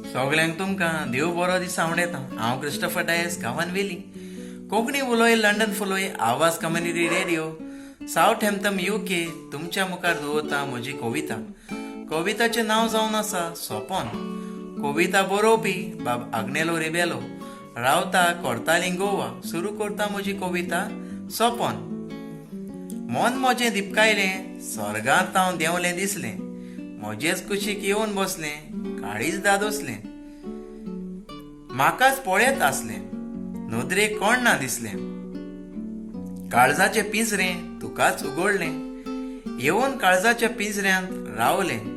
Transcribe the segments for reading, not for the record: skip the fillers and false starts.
सगल्यांक तुमकां देव बरो दीस आवडयता. हांव क्रिस्टोफर डायस, गांवान वेली. कोंकणी उलोय, लंडन फुलोय, आवाज कम्युनिटी रेडिओ, सावथ हॅम्पटन, UK. तुमच्या मुखार दवरता म्हजी कविता. कविताचें नांव जावन आसा सोपन. कविता बरोवपी बाब आग्नेलो रिबेलो, रावता कोर्ताली, गोवा. सुरू करता म्हजी कविता सोपन. मन म्हजें दिपकायलें, स्वर्गांत हांव देंवलें दिसलें. म्हजेच कुशीक येवन बसलें, काळीज दादोसलें. म्हाकाच पळयत आसलें, नदरेक कोण ना दिसलें. काळजाचें पिंजरें तुकाच उगडलें, येवन काळजाच्या पिंजऱ्यांत रावलें.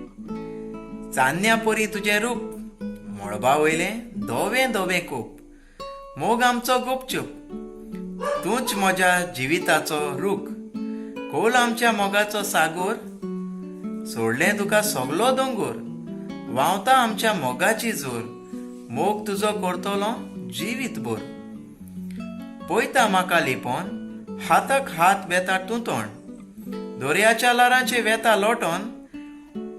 चान्न्या परी तुजें रूप, मळबा वयलें धवें धवें कूप. मोग आमचो गुपचूप, तूंच म्हज्या जिविताचो रूख. खोल आमच्या मोगाचो सागोर, सोडलें तुका सगलो दोंगोर. व्हांवता आमच्या मोगाची जोर, मोग तुजो करतलो जिवीत भर. पळयता म्हाका लिपोन, हाताक हात वेता तूं तोंड. दर्याच्या ल्हारांचे वेता लोटोन.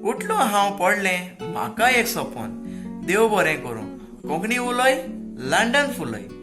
उठलो हांव, पडलें म्हाका एक सपन. देव बरें करूं. कोंकणी उलय, लंडन फुलय.